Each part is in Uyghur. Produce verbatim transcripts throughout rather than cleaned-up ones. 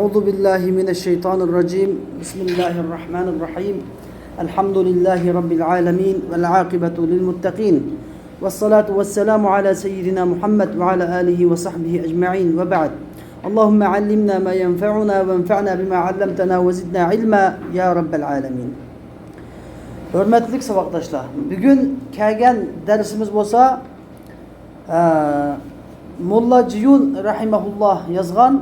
أعوذ بالله من الشيطان الرجيم. بسم الله الرحمن الرحيم. الحمد لله رب العالمين والعاقبة للمتقين والصلاة والسلام على سيدنا محمد وعلى آله وصحبه أجمعين وبعد. اللهم علمنا ما ينفعنا وانفعنا بما علمتنا وزدنا علما يا رب العالمين. ھۆرمەتلىك ساۋاقداشلار، بۈگۈن كەلگەن دەرسىمىز بولسا، ئە، موللا جىيۇن رەھىمەھۇللا يازغان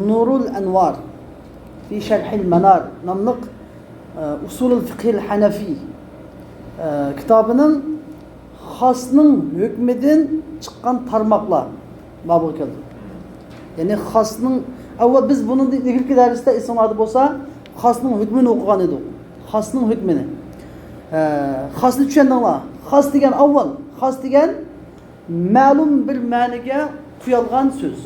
نۇرۇل ئەنۋار فى شەرھىل مەنار ناملىق، ئە، ئۇسۇلۇل فىقھىل ھەنەفىي، ئە، كىتابىنىڭ خاسنىڭ ھۆكمىدىن چىققان تارماقلار بابىغا كەلدى. يەنى خاسنىڭ، ئەۋۋەل بىز بۇنىڭدىن ئىلگىرىكى دەرستە ئېسىڭلاردا بولسا، خاسنىڭ ھۆكمىنى ئوقۇغان ئىدۇق. خاسنىڭ ھۆكمىنى. ئە، خاسنى چۈشەندىڭلار. خاس دېگەن ئاۋۋال، خاس دېگەن مەلۇم بىر مەنىگە قويۇلغان سۆز.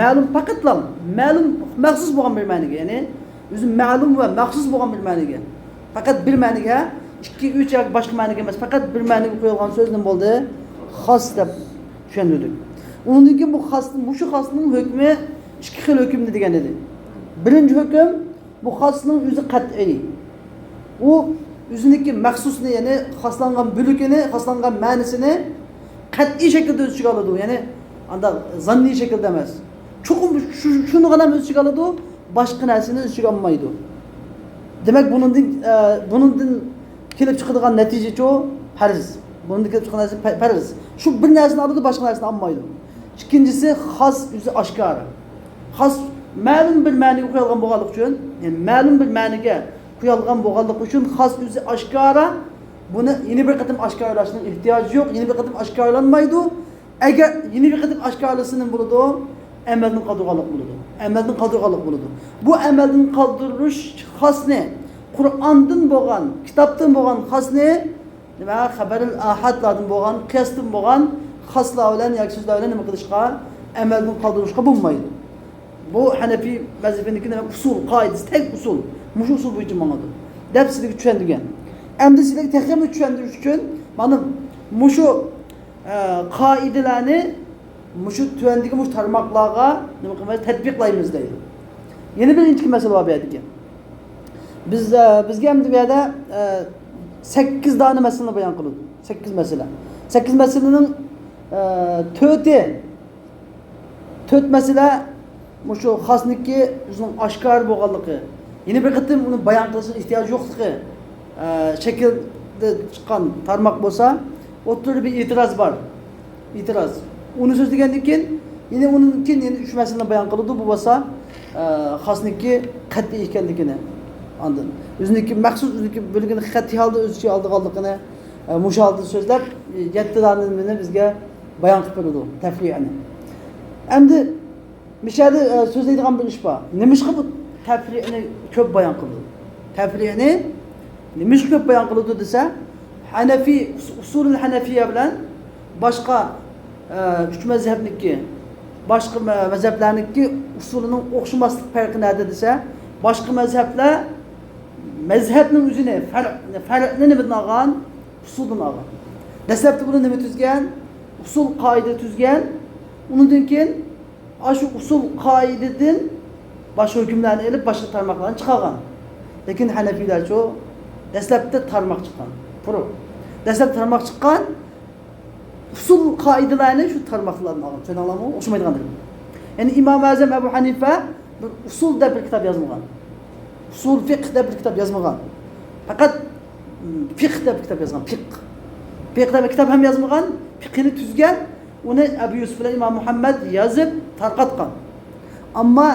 مەلۇم، پەقەتلا مەلۇم، مەخسۇس بولغان بىر مەنىگە، يەنى ئۆزى مەلۇم ۋە مەخسۇس بولغان بىر مەنىگە، پەقەت بىر مەنىگە، ئىككى، ئۈچ ياكى باشقا مەنىگە ئەمەس، پەقەت بىر مەنىگە قويۇلغان سۆز نېمە بولدى؟ خاس دەپ چۈشەندۈردۇق. ئۇنىڭدىن كېيىن بۇ خاس، مۇشۇ خاسنىڭ ھۆكمى ئىككى خىل ھۆكۈمدە دېگەن ئىدى. بىرىنچى ھۆكۈم، بۇ خاسنىڭ ئۆزى قەتئىي. ئۇ ئۆزىنىڭكى مەخسۇسنى، يەنى خاسلانغان بۆلىكىنى، خاسلانغان مەنىسىنى قەتئىي شەكىلدە ئۆز ئىچىگە ئالىدۇ. يەنى ئانداق زاننىي شەكىلدە ئەمەس. چوقۇم شۇ، شۇنىغىلا ئۆز ئىچىگە ئالىدۇ، باشقا نەرسىنى ئۆز ئىچىگە ئالمايدۇ. دېمەك، بۇنىڭدىن، ئە، بۇنىڭدىن كېلىپ چىقىدىغان نەتىجىچۇ؟ پەرز. بۇنىڭدىن كېلىپ چىقىدىغان نەتىجە پە-، پەرز. شۇ بىر نەرسىنى ئالىدۇ، باشقا نەرسىنى ئالمايدۇ. ئىككىنچىسى، خاس ئۆزى ئاشكارا. خاس مەلۇم بىر مەنىگە قويۇلغان بولغانلىقى ئۈچۈن، يەنى مەلۇم بىر مەنىگە قويۇلغان بولغانلىقى ئۈچۈن خاس ئۆزى ئاشكارا. بۇنى يەنە بىر قېتىم ئاشكارىلاشنىڭ ئېھتىياجى يوق، يەنە بىر قېتىم ئاشكارىلانمايدۇ. ئەگەر يەنە بىر قېتىم ئاشكارىلىسا نېمە بولىدۇ؟ ئەمەلدىن قالدۇرغانلىق بولىدۇ. ئەمەلدىن قالدۇرغانلىق بولىدۇ. بۇ ئەمەلدىن قالدۇرۇش خاسنى، قۇرئاندىن بولغان، كىتابتىن بولغان خاسنى، نېمە، خەبەرىل ئاھادلاردىن بولغان، قىياستىن بولغان خاسلار بىلەن ياكى سۆزلەر بىلەن نېمە قىلىشقا، ئەمەلدىن قالدۇرۇشقا بولمايدۇ. بۇ ھەنەفىي مەزھىپىنىڭكى نېمە، ئۇسۇل، قائىدىسى، تەك ئۇسۇل. مۇشۇ ئۇسۇل بويىچە ماڭىدۇ دەپ سىلەرگە چۈشەندۈرگەن. ئەمدى سىلەرگە تېخىمۇ چۈشەندۈرۈش ئۈچۈن، مانا مۇشۇ، ئە، قائىدىلەرنى مۇشۇ تۆۋەندىكى مۇشۇ تارماقلارغا نېمە قىلىمىز، تەتبىقلايمىز دەيدۇ. يەنە بىر ئىنچىكە مەسىلە بار بۇ يەردىكى. بىز، ئە، بىزگە ئەمدى بۇ يەردە، ئە، سەككىز دانە مەسىلىنى بايان قىلىدۇ. سەككىز مەسىلە. سەككىز مەسىلىنىڭ، ئە، تۆتى، تۆت مەسىلە مۇشۇ خاسنىڭكى ئۆزىنىڭ ئاشكارا بولغانلىقى، يەنە بىر قېتىم ئۇنى بايان قىلىشنىڭ ئېھتىياجى يوقلۇقى، ئە، شەكىلدە چىققان تارماق بولسا، ئوتتۇرىدا بىر ئېتىراز بار. ئېتىراز. ئۇنى سۆزلىگەندىن كېيىن، يەنە ئۇنىڭدىن كېيىن يەنە ئۈچ مەسىلىنى بايان قىلىدۇ. بۇ بولسا، ئە، خاسنىڭكى قەتئىي ئىكەنلىكىنى، ئاندىن ئۆزىنىڭكى مەخسۇس، ئۆزىنىڭكى بۆلىكىنى قەتئىي ھالدا ئۆز ئىچىگە ئالىدىغانلىقىنى، ئە، مۇشۇ ھالدا سۆزلەپ، يەتتە دانە نېمىنى بىزگە بايان قىلىپ بېرىدۇ، تەفرىئەنى. ئەمدى مىشەدە، ئە، سۆزلەيدىغان بىر ئىش بار. نېمىشقا بۇ تەفرىئنى كۆپ بايان قىلدى؟ تەفرىئنى نېمىشقا كۆپ بايان قىلىدۇ دېسە، ھەنەفىي، ئۇس-، ئۇسۇلۇل ھەنەفىيە بىلەن باشقا، ئە، ئۈچ مەزھەپنىڭكى، باشقا مە-، مەزھەپلەرنىڭكى ئۇسۇلىنىڭ ئوخشىماسلىق پەرقى نەدە دېسە، باشقا مەزھەپلەر مەزھەپنىڭ ئۆزىنى، فەرق، فەرقنى نېمىدىن ئالغان؟ ئۇسۇلدىن ئالغان. دەسلەپتە بۇنى نېمە تۈزگەن؟ ئۇسۇل قائىدە تۈزگەن. ئۇنىڭدىن كېيىن ئاشۇ ئۇسۇل قائىدىدىن باشقا ھۆكۈملەرنى ئېلىپ، باشقا تارماقلارنى چىقارغان. لېكىن ھەنەفىيلەرچۇ؟ دەسلەپتە تارماق چىققان. پۇرۇق. دەسلەپ تارماق چىققان، ئۇسۇل قائىدىلەرنى شۇ تارماقلاردىن ئالغان. چۈشەندىڭلارمۇ؟ ئوخشىمايدىغان. يەنى ئىمام ئەزەم ئەبۇ ھەنىفە بىر ئۇسۇل دەپ بىر كىتاب يازمىغان. ئۇسۇل فىقھ دەپ بىر كىتاب يازمىغان. پەقەت، م، فىقھ دەپ بىر كىتاب يازغان. فىقھ. فىقھ دەپ بىر كىتاب ھەم يازمىغان. فىقھنى تۈزگەن. ئۇنى ئەبۇ يۈسۈپ بىلەن ئىمام مۇھەممەد يازىپ تارقاتقان. ئەمما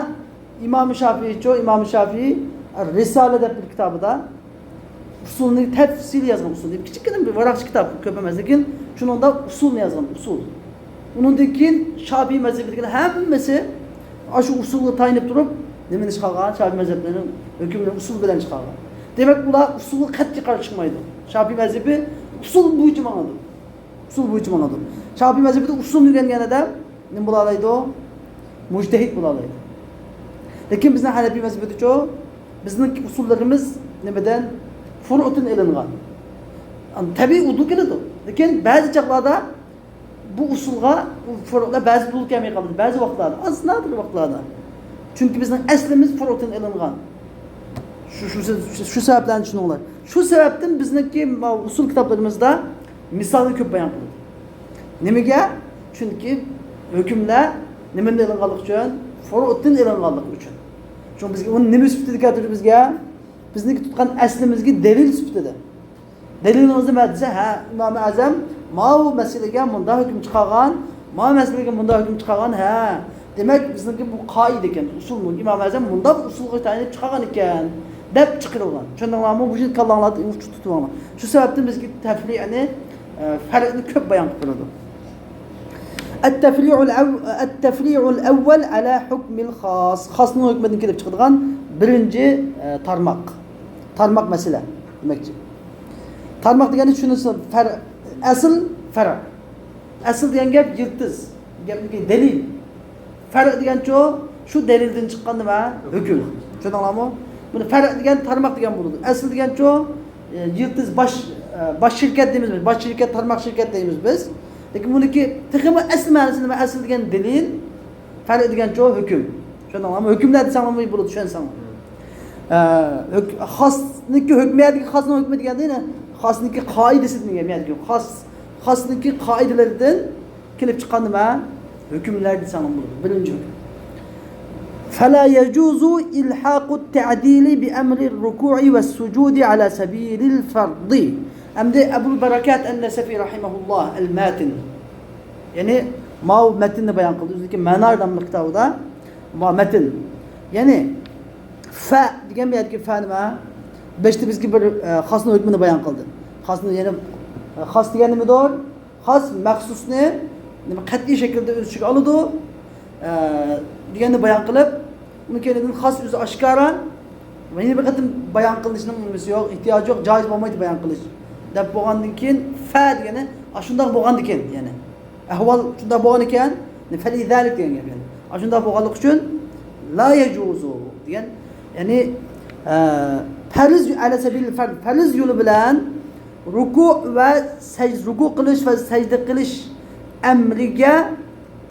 ئىمام شافىئىچۇ، ئىمام شافىئى رىسالە دەپ بىر كىتابىدا ئۇسۇلنى تەپسىلىي يازغان، ئۇسۇل دەپ كىچىككىنە بىر ۋاراقچە كىتاب، كۆپ ئەمەس، لېكىن شۇنىڭدا ئۇسۇلنى يازغان، ئۇسۇل. ئۇنىڭدىن كېيىن شافىئىي مەزھىپىدىكىلەر ھەممىسى ئاشۇ ئۇسۇلغا تايىنىپ تۇرۇپ نېمىنى چىقارغان؟ شافىئىي مەزھەپلىرىنىڭ ھۆكۈمىنى ئۇسۇل بىلەن چىقارغان. دېمەك، ئۇلار ئۇسۇلغا قەتئىي قارشى چىقمايدۇ. شافىئىي مەزھىپى ئۇسۇل بويىچە ماڭىدۇ. ئۇسۇل بويىچە ماڭىدۇ. شافىئىي مەزھىپىدە ئۇسۇلنى ئۆگەنگەن ئادەم نېمە بولالايدۇ؟ مۇجتەھىد بولالايدۇ. لېكىن بىزنىڭ ھەنەپىي مەزھىپىدىچۇ؟ بىزنىڭ ئۇسۇللىرىمىز نېمىدىن؟ فۇرۇئدىن ئېلىنغان. تەبىئىي ئۇدۇل كېلىدۇ. لېكىن بەزى چاغلاردا بۇ ئۇسۇلغا، بۇ فۇرۇئلار بەزى ئۇدۇل كەلمەي قالىدۇ. بەزى ۋاقىتلاردا، ئاز نادىر ۋاقىتلاردا. چۈنكى بىزنىڭ ئەسلىمىز فۇرۇئدىن ئېلىنغان. شۇ، شۇ، شۇ، شۇ سەۋەبلەرنى چۈشىنىڭلار. شۇ سەۋەبتىن بىزنىڭكى ماۋۇ ئۇسۇل كىتابلىرىمىزدا مىسالنى كۆپ بايان قىلىدۇ. نېمىگە؟ چۈنكى ھۆكۈملەر نېمىدىن ئېلىنغانلىقى ئۈچۈن؟ فۇرۇئدىن ئېلىنغانلىقى ئۈچۈن. شۇڭا بىزگە ئۇنى نېمە سۈپىتىدە كەلتۈردى بىزگە؟ بىزنىڭكى تۇتقان ئەسلىمىزگە دەلىل سۈپىتىدە. دەلىلىڭىزنى بەر دېسە، ھە، ئىمام ئەزەم ماۋۇ مەسىلىگە مۇنداق ھۆكۈم چىقارغان، ماۋۇ مەسىلىگە مۇنداق ھۆكۈم چىقارغان، ھە. دېمەك، بىزنىڭكى بۇ قائىدە ئىكەن، ئۇسۇل بۇ. ئىمام ئەزەم مۇنداق ئۇسۇلغا تايىنىپ چىقارغان ئىكەن، دەپ چىقىرىلغان. چۈشەندىڭلارمۇ؟ بۇ يەرنى كاللاڭلاردا ئۇچۇق تۇتۇۋالما. شۇ سەۋەبتىن بىزگە تەفرىئنى، ئە، پەرقنى كۆپ بايان قىلىپ بېرىدۇ. التفريع الأو-، التفريع الأول على حكم الخاص. خاسنىڭ ھۆكمىدىن كېلىپ چىقىدىغان بىرىنچى، ئە، تارماق. تارماق مەسىلە دېمەكچى. تارماق دېگەننى چۈشىنىسىز. فەر-، ئەسل، فەرع. ئەسل دېگەن گەپ يىلتىز. گەپنىڭكى دەلىل. فەرع دېگەنچۇ، شۇ دەلىلدىن چىققان نېمە؟ ھۆكۈم. چۈشەندىڭلارمۇ؟ بۇنى فەرع دېگەن تارماق دېگەن بولىدۇ. ئەسل دېگەنچۇ، ئە، يىلتىز باش، ئە، باش شىركەت دەيمىز، باش شىركەت، تارماق شىركەت دەيمىز بىز. لېكىن بۇنىڭكى تېخىمۇ ئەسلى مەنىسى نېمە؟ ئەسل دېگەن دەلىل، فەرع دېگەنچۇ ھۆكۈم. چۈشەندىڭلارمۇ؟ ھۆكۈملەر دېسەڭلارمۇ بولىدۇ، چۈشەنسەڭلار. ئە، ھۆك-، خاسنىڭكى ھۆكمى، يەردىكى خاسنىڭ ھۆكمى دېگەندە يەنە خاسنىڭكى قائىدىسى دېگەن يەردىكى خاس، خاسنىڭكى قائىدىلىرىدىن كېلىپ چىققان نېمە؟ ھۆكۈملەر دېسەڭلار بولىدۇ. بىرىنچى ھۆكۈم. فلا يجوز إلحاق التعديل بأمر الركوع والسجود على سبيل الفرض. ئەمدى ئەبۇل بەرەكات ئەن-نەسەفى رەھىمەھۇللاھ، ئەل-مەتىن. يەنى ماۋۇ مەتننى بايان قىلدى. ئۆزىنىڭكى مەنار ناملىق كىتابىدا ماۋۇ مەتن. يەنى فە دېگەن بۇ يەردىكى فە نېمە؟ بەشتە بىزگە بىر، ئە، خاسنىڭ ھۆكمىنى بايان قىلدى. خاسنى يەنى، ئە، خاس دېگەن نېمىدۇر؟ خاس مەخسۇسنى نېمە قەتئىي شەكىلدە ئۆز ئىچىگە ئالىدۇ، ئە، دېگەننى بايان قىلىپ، ئۇنىڭ كەينىدىن خاس ئۆزى ئاشكارا، يەنە بىر قېتىم بايان قىلىشنىڭ نېمىسى يوق، ئېھتىياجى يوق، جايىز بولمايدۇ بايان قىلىش، دەپ بولغاندىن كېيىن، فە دېگەننى، ئاشۇنداق بولغاندىكىن، يەنى ئەھۋال شۇنداق بولغان ئىكەن، فەلىزالىك دېگەن گەپ، يەنى ئاشۇنداق بولغانلىقى ئۈچۈن، لا يەجۇزۇ دېگەن، يەنى، ئە، پەرز، ئەلە سەبىل فەرز، پەرز يولى بىلەن رۇكۇ ۋە سەج-، رۇكۇ قىلىش ۋە سەجدە قىلىش ئەمرىگە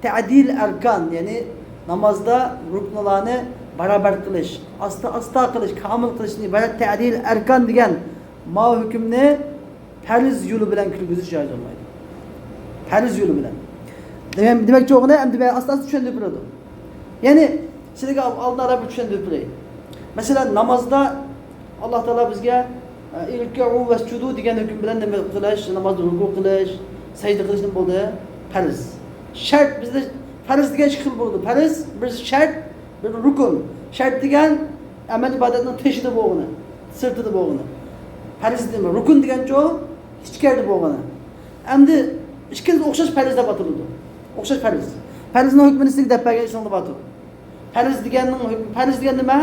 تەدىل ئەركان، يەنى نامازدا رۇكنىلارنى بارابەر قىلىش، ئاستا-ئاستا قىلىش، كامىل قىلىشتىن ئىبارەت تەدىل ئەركان دېگەن ماۋۇ ھۆكۈمنى پەرز يولى بىلەن كىرگۈزۈش جايىز بولمايدۇ. پەرز يولى بىلەن. دېمەك، دېمەكچى بولغىنى، ئەمدى مەن ئاستا-ئاستا چۈشەندۈرۈپ بېرىدۇ. يەنى سىلەرگە ئالدىن ئالا بىر چۈشەندۈرۈپ بېرەي. مەسىلەن، نامازدا ئاللاھ تائالا بىزگە، ئە، ئىركەئۇ ۋەسجۇدۇ دېگەن ھۆكۈم بىلەن نېمە قىلىش، نامازدا رۇكۇ قىلىش، سەجدە قىلىش نېمە بولدى؟ پەرز. شەرت، بىزدە پەرز دېگەن ئىككى خىل بولىدۇ. پەرز، بىرسى شەرت، بىر رۇكۇن. شەرت دېگەن ئەمەل ئىبادەتنىڭ تېشىدا بولغىنى، سىرتىدا بولغىنى. پەرز دېمە، رۇكۇن دېگەنچۇ ئىچكەردە بولغىنى. ئەمدى ئىككىلىسى ئوخشاش پەرز دەپ ئاتىلىدۇ. ئوخشاش پەرز. پەرزنىڭ ھۆكمىنى سىزگە دەپ بەرگەن ئىشىڭلار بارتۇر. پەرز دېگەننىڭ ھۆكمى، پەرز دېگەن نېمە؟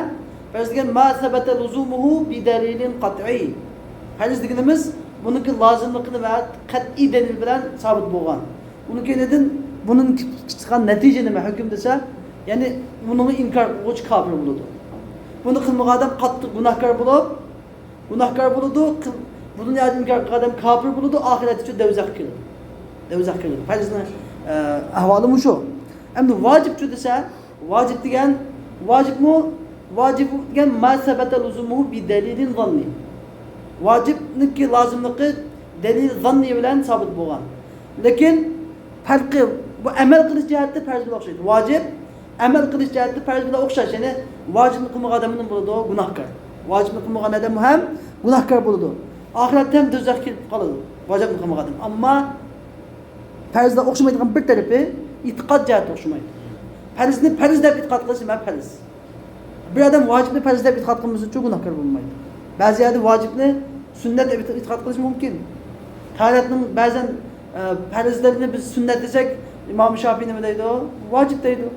پەرز دېگەن ما سەبەتە لۇزۇمۇھۇ بىدەلىلىن قەتئىي. پەرز دېگىنىمىز بۇنىڭكى لازىملىقى نېمە؟ قەتئىي دەلىل بىلەن سابىت بولغان. ئۇنىڭ كەينىدىن بۇنىڭ چىققان نەتىجە نېمە؟ ھۆكۈم دېسە، يەنى بۇنىڭغا ئىنكار قىلغۇچى كاپىر بولىدۇ. بۇنى قىلمىغان ئادەم قاتتىق گۇناھكار بولۇپ، گۇناھكار بولىدۇ، قىل-، بۇ دۇنيادا ئىنكار قىلغان ئادەم كاپىر بولىدۇ، ئاخىرەتتىچۇ دوزاخقا كىرىدۇ. دوزاخقا كىرىدۇ. پەرزنىڭ، ئە، ئەھۋالى مۇشۇ. ئەمدى ۋاجىپچۇ دېسە، ۋاجىپ دېگەن، ۋاجىپمۇ، ۋاجىپ دېگەن ما سەبەتە لۇزۇمۇھۇ بىدەلىلىن زاننى. ۋاجىپنىڭكى لازىملىقى دەلىل زاننى بىلەن سابىت بولغان. لېكىن پەرقى، بۇ ئەمەل قىلىش جەھەتتە پەرز بىلەن ئوخشايدۇ. ۋاجىپ ئەمەل قىلىش جەھەتتە پەرز بىلەن ئوخشاش. يەنى ۋاجىپنى قىلمىغان ئادەم نېمە بولىدۇ؟ گۇناھكار. ۋاجىپنى قىلمىغان ئادەم ھەم گۇناھكار بولىدۇ. ئاخىرەتتە ھەم دوزاخقا كىرىپ قالىدۇ. ۋاجىپنى قىلمىغان ئادەم. ئەمما پەرزدە ئوخشىمايدىغان بىر تەرىپى، ئېتىقاد جەھەتتە ئوخشىمايدۇ. پەرزنى پەرز دەپ ئېتىقاد قىلىش نېمە؟ پەرز. بىر ئادەم ۋاجىپنى پەرز دەپ ئېتىقاد قىلمىسىچۇ گۇناھكار بولمايدۇ. بەزى يەردە ۋاجىپنى سۈننەت دەپ ئېتىقاد قىلىش مۇمكىن. تاھارەتنىڭ بەزەن، ئە، پەرزلىرىنى بىز سۈننەت دېسەك، ئىمام شافىي نېمە دەيدۇ؟ ۋاجىپ دەيدۇ.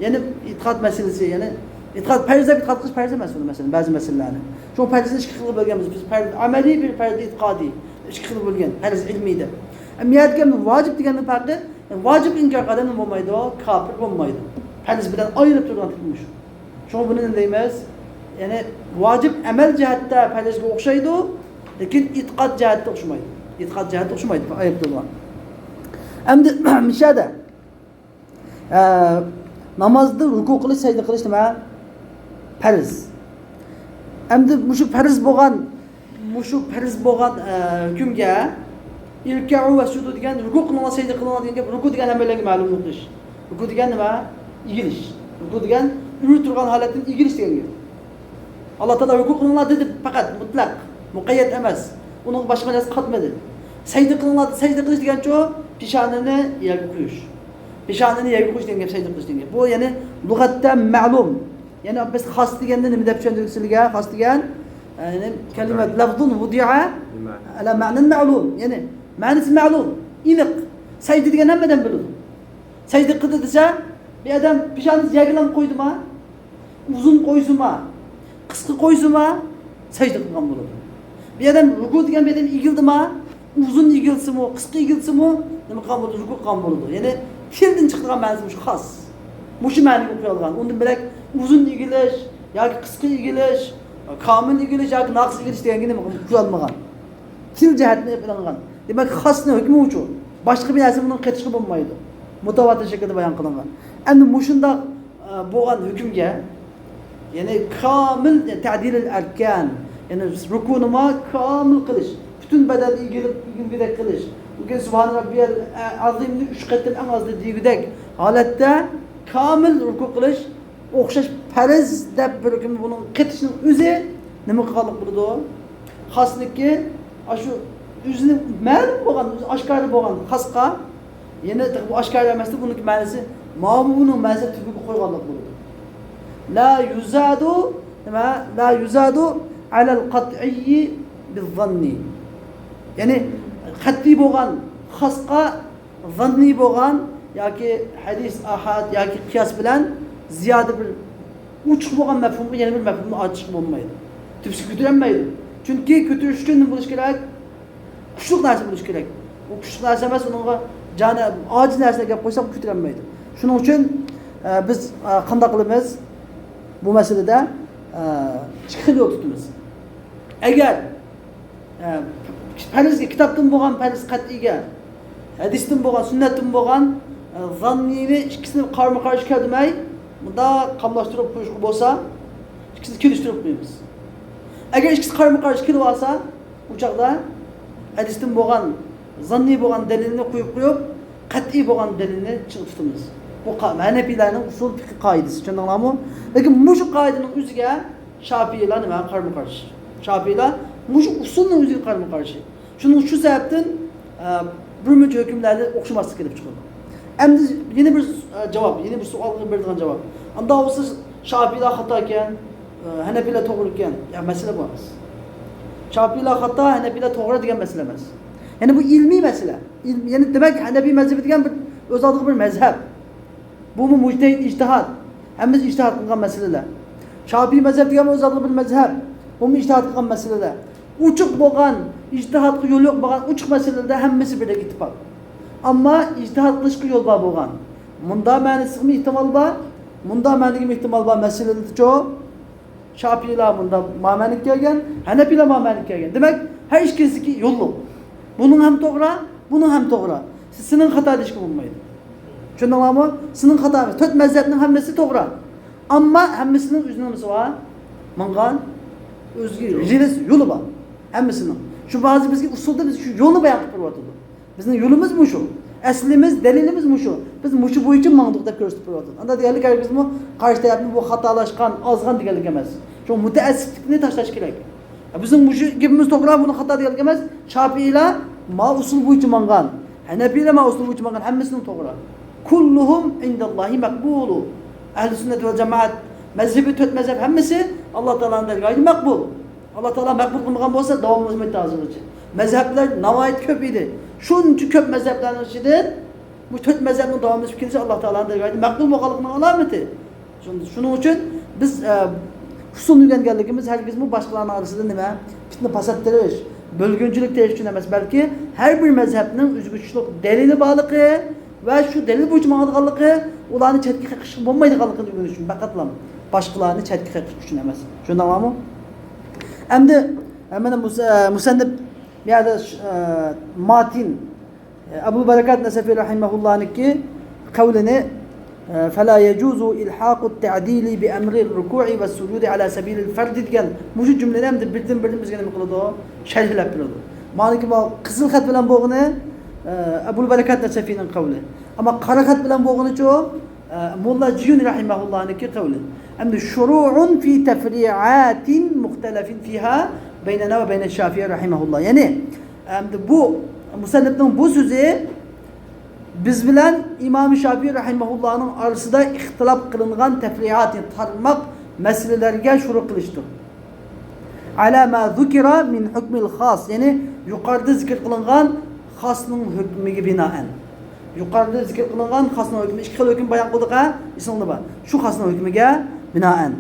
يەنى ئېتىقاد مەسىلىسى، يەنى ئېتىقاد پەرز دەپ ئېتىقاد قىلىش پەرز ئەمەس بۇ مەسىلە، بەزى مەسىلىلەرنى. شۇ پەرزنى ئىككى خىلغا بۆلگەنمىز بىز، پەرز ئەمەلىي، بىر پەرز ئېتىقادىي، ئىككى خىل بۆلگەن، پەرز ئىلمىي دەپ. ئەمما يەردىكى ۋاجىپ دېگەننىڭ پەرقى، ۋاجىپ ئىنكار قىلغان ئادەم بولمايدۇ، كاپىر بولمايدۇ. پەرز بىلەن ئايرىپ تۇرىدىغان تۇتمۇش. شۇڭا بۇنى نېمە دەيمىز؟ يەنى ۋاجىپ ئەمەل جەھەتتە پەرزگە ئوخشايدۇ، لېكىن ئېتىقاد جەھەتتە ئوخشىمايدۇ. ئېتىقاد جەھەتتە ئوخشىمايدۇ، ئايرىپ تۇرىدىغان. ئەمدى مۇشۇ يەردە، ئە، نامازدا رۇكۇ قىلىش، سەجدە قىلىش نېمە؟ پەرز. ئەمدى مۇشۇ پەرز بولغان، مۇشۇ پەرز بولغان، ئە، ھۆكۈمگە «ئىركەئۇ ۋەسجۇدۇ» دېگەن، «رۇكۇ قىلىڭلار، سەجدە قىلىڭلار» دېگەن گەپ، رۇكۇ دېگەن ھەممەيلەنگە مەلۇم ئىش. رۇكۇ دېگەن نېمە؟ ئېگىلىش. رۇكۇ دېگەن ئۆرە تۇرغان ھالەتتىن ئېگىلىش دېگەن گەپ. ئاللا تائالا «رۇكۇ قىلىڭلار» دېدى پەقەت، مۇتلەق، مۇقەييەت ئەمەس. ئۇنىڭغا باشقا بىر نەرسە قاتمىدى. «سەجدە قىلىڭلار» دېدى، سەجدە قىلىش دېگەنچۇ، پېشانىنى يەرگە قويۇش. پېشانىنى يەرگە قويۇش دېگەن گەپ سەجدە قىلىش دېگەن گەپ. بۇ يەنى لۇغەتتە مەلۇم. يەنى بىز خاس دېگەندە نېمە دەپ چۈشەندۈردۇق سىلەرگە؟ خاس دېگەن، يەنى كەلىمە لەفزۇن ۋۇدىئە ئەلا مەنەن مەلۇم. يەنى مەنىسى مەلۇم، ئېنىق. سەجدە دېگەن ھەممە ئادەم بىلىدۇ. سەجدە قىلدى دېسە، بىر ئادەم پېشانىسى يەرگىلا قويدىما؟ ئۇزۇن قويسىما، قىسقا قويسىما، سەجدە قىلغان بولىدۇ. بىر ئادەم رۇكۇ دېگەن بىر ئادەم ئېگىلدىما، ئۇزۇن ئېگىلسىمۇ، قىسقا ئېگىلسىمۇ، نېمە قىلغان بولىدۇ؟ رۇكۇ قىلغان بولىدۇ. يەنى تىلدىن چىقىدىغان مەنىسى مۇشۇ خاس. مۇشۇ مەنىگە ئوقۇيالغان. ئۇندىن بۆلەك ئۇزۇن ئېگىلىش ياكى قىسقا ئېگىلىش، كامىل ئېگىلىش ياكى ناقىس ئېگىلىش دېگەنگە نېمە قىلالمىغان. تىل جەھەتتىن ئېلىپ ئېلىنغان. دېمەك، خاسنىڭ ھۆكمى ئۇچۇ. باشقا بىر نەرسە بۇنىڭغا قېتىشقا بولمايدۇ. مۇتەۋاتىر شەكىلدە بايان قىلىنغان. ئەمدى مۇشۇنداق، ئە، بولغان ھۆكۈمگە، يەنى كامىل، يەنى تەدىلىل ئەركان، يەنى رۇكۇنىمۇ كامىل قىلىش، پۈتۈن بەدەننى ئېگىلىپ، ئېگىلگۈدەك قىلىش، بۇ كۈن سۇبھان رەببىيەل ئەزىمنى ئۈچ قېتىم ئەڭ ئازدا دېگۈدەك ھالەتتە كامىل رۇكۇ قىلىش، ئوخشاش پەرز دەپ بىر ھۆكۈم بۇنىڭ قېتىشنىڭ ئۆزى نېمە قىلغانلىق بولىدۇ؟ خاسنىكى، ئاشۇ ئۆزىنى مەلۇم بولغان، ئۆزى ئاشكارا بولغان خاسقا، يەنە تېخى بۇ ئاشكارا ئەمەستە، بۇنىڭكى مەنىسى ماۋۇنىڭ مەنىسى تۈپىگە قويغانلىق بولىدۇ. لا يزاد، نېمە؟ لا يزاد على القطعي بالظن. يەنى قەتئىي بولغان خاسقا زاننىي بولغان ياكى ھەدىس ئاھاد ياكى قىياس بىلەن زىيادە بىر ئوچۇق بولغان مەپھۇمغا يەنە بىر مەپھۇمنى ئارتىشقا بولمايدۇ. تۈپىسىگە كۆتۈرەلمەيدۇ. چۈنكى كۆتۈرۈش ئۈچۈن نېمە بولۇشى كېرەك؟ كۈچلۈك نەرسە بولۇشى كېرەك. ئۇ كۈچلۈك نەرسە ئەمەس، ئۇنىڭغا جانى ئاجىز نەرسىلەر گەپ قويساق، كۆتۈرەلمەيدۇ. شۇنىڭ ئۈچۈن، ئە، بىز، ئە، قانداق قىلىمىز؟ بۇ مەسىلىدە، ئە، ئىككى خىل يول تۇتىمىز. ئەگەر ئە، پەرزگە، كىتابتىن بولغان پەرز قەتئىيگە، ھەدىستىن بولغان، سۈننەتتىن بولغان، ئە، زاننىينى ئىككىسىنى قارمۇ قارشى كەلتۈرمەي، مۇنداق قاملاشتۇرۇپ قويۇشقا بولسا، ئىككىسىنى كېلىشتۈرۈپ قويىمىز. ئەگەر ئىككىسى قارمۇ قارشى كېلىۋالسا، ئۇ چاغدا ھەدىستىن بولغان، زاننىي بولغان دەلىلنى قويۇپ قويۇپ، قەتئىي بولغان دەلىلنى چىڭ تۇتىمىز. بۇ قا-، ھەنەپىيلەرنىڭ ئۇسۇل پىقھى قائىدىسى، چۈشەندىڭلارمۇ؟ لېكىن مۇشۇ قائىدىنىڭ ئۆزىگە شاپىئىيلار نېمە قارمۇ قارشى؟ شاپىئىيلار مۇشۇ ئۇسۇلنىڭ ئۆزىگە قارمۇ قارشى. شۇنىڭ، شۇ سەۋەبتىن، ئە، بىر مۇنچە ھۆكۈملەردە ئوخشىماسلىق كېلىپ چىقىدۇ. ئەمدى يەنە بىر، ئە، جاۋاب، يەنە بىر سوئالغا بېرىدىغان جاۋاب. ئانداق بولسا شاپىئىيلار خاتا ئىكەن، ئە، ھەنەپىيلار توغرا ئىكەن. يا، مەسىلە بۇ ئەمەس. شاپىئىيلار خاتا، ھەنەپىيلار توغرا دېگەن مەسىلە ئەمەس. يەنى بۇ ئىلمىي مەسىلە. ئىلم-، يەنى دېمەك، ھەنەپىي مەزھىپى دېگەن بىر ئۆز ئالدىغا بىر مەزھەپ. بۇمۇ مۇجتەھىد ئىجتىھاد. ھەممىسى ئىجتىھاد قىلغان مەسىلىلەر. شاپىئىي مەزھەپ دېگەن ئۆز ئالدىغا بىر مەزھەپ. بۇمۇ ئىجتىھاد قىلغان مەسىلىلەر. ئوچۇق بولغان، ئىجتىھادقا يول يوق بولغان ئوچۇق مەسىلىلەردە ھەممىسى بىردەك ئىتتىپاق. ئەمما ئىجتىھاد قىلىشقا يول بار بولغان، مۇنداق مەنىسىگىمۇ ئېھتىمال بار، مۇنداق مەنىگىمۇ ئېھتىمال بار مەسىلىلەردىچۇ؟ شاپىئىيلار مۇنداق مامەنىگە كەلگەن، ھەنەپىيلار مامەنىگە كەلگەن. دېمەك، ھەر ئىككىلىسىدىكى يوللۇق. بۇنىڭ ھەم توغرا، بۇنىڭ ھەم توغرا. سېنىڭ خاتا دېيىشكە بولمايدۇ. چۈشەندىڭلارمۇ؟ سېنىڭ خاتا ئەمەس. تۆت مەزھەپنىڭ ھەممىسى توغرا. ئەمما ھەممىسىنىڭ ئۆزىنىڭ نېمىسى بار؟ ماڭغان ئۆزىگە رېلىس، يولى بار. ھەممىسىنىڭ. شۇ بەزى بىزگە ئۇسۇلدا بىز شۇ يولنى بايان قىلىپ بېرىۋاتىدۇ. بىزنىڭ يولىمىز مۇشۇ. ئەسلىمىز، دەلىلىمىز مۇشۇ. بىز مۇشۇ بويىچە ماڭدۇق دەپ كۆرسىتىپ بېرىۋاتىدۇ. ئاندا دېگەنلىك ھەرگىزمۇ قارشى تەرەپنى بۇ خاتالاشقان، ئازغان دېگەنلىك ئەمەس. شۇ مۇتەئەسسىپلىكنى تاشلاش كېرەك. بىزنىڭ مۇشۇ گېپىمىز توغرا، بۇنى خاتا دېگەنلىك ئەمەس. شاپىئىيلار ما ئۇسۇل بويىچە ماڭغان، ھەنەپىيلار ما ئۇسۇل بويىچە ماڭغان، ھەممىسىنىڭ توغرا. كلهم عند الله مقبول. ئەھلى سۈننەت ۋەل جامائەت مەزھىپى، تۆت مەزھەپ ھەممىسى ئاللا تائالانىڭ دەرگاھىدا مەقبۇل. ئاللا تائالا مەقبۇل قىلمىغان بولسا، داۋاملاشمايتتى ھازىرغىچە. مەزھەپلەر ناھايىتى كۆپ ئىدى. شۇنچە كۆپ مەزھەپلەرنىڭ ئىچىدىن بۇ تۆت مەزھەپنىڭ داۋاملىشىپ كېلىشى ئاللا تائالانىڭ دەرگاھىدا مەقبۇل بولغانلىقىنىڭ ئالامىتى. شۇن-، شۇنىڭ ئۈچۈن بىز، ئە، ئۇسۇلنى ئۆگەنگەنلىكىمىز ھەرگىزمۇ باشقىلارنىڭ ئارىسىدا نېمە، پىتنە پاسات تېرىش، بۆلگۈنچىلىك تېرىش ئۈچۈن ئەمەس، بەلكى ھەر بىر مەزھەپنىڭ ئۆزىگە تۇتۇشلۇق دەلىلى بارلىقى، ۋە شۇ دەلىل بويىچە ماڭىدىغانلىقى، ئۇلارنى چەتكە قېقىشقا بولمايدىغانلىقىنى ئۆگىنىش ئۈچۈن پەقەتلا، باشقىلارنى چەتكە قېقىش ئۈچۈن ئەمەس. چۈشەندىڭلارمۇ؟ ئەمدى، ئە، مانا مۇس-، ئە، مۇسەننىپ بۇ يەردە، ئە، ماتىن، ئە، ئەبۇل بەرىكات نەسەفى رەھىمەھۇللانىڭكى قەۋلىنى، فلا يجوز إلحاق التعديل بأمر الركوع والسجود على سبيل الفرض دېگەن مۇشۇ جۈملىنى ئەمدى بىردىن بىردىن بىزگە نېمە قىلىدۇ؟ شەرھلەپ بېرىدۇ. مانىكى ما قىزىل خەت بىلەن بولغىنى، ئە، ئەبۇل بەرىكات نەسەفىنىڭ قەۋلى. ئەمما قارا خەت بىلەن بولغىنىچۇ، ئە، موللا جىيۇن رەھىمەھۇللانىڭكى قەۋلى. ئەمدى شروع في تفريعات مختلف فيها بيننا وبين الشافعي رحمه الله. يەنى، ئەمدى بۇ مۇسەننىپنىڭ بۇ سۆزى بىز بىلەن ئىمام شافىئى رەھىمەھۇللانىڭ ئارىسىدا ئىختىلاپ قىلىنغان تەپرىئات، يەنى تارماق مەسىلىلەرگە شۇرۇ قىلىشتۇر. على ما ذكر من حكم الخاص، يەنى يۇقىرىدا زىكىر قىلىنغان خاسنىڭ ھۆكمىگە بىنائەن. يۇقىرىدا زىكىر قىلىنغان خاسنىڭ ھۆكمى، ئىككى خىل ھۆكۈم بايان قىلدۇق ھە، ئېسىڭدە بار. شۇ خاسنىڭ ھۆكمىگە بىنائەن.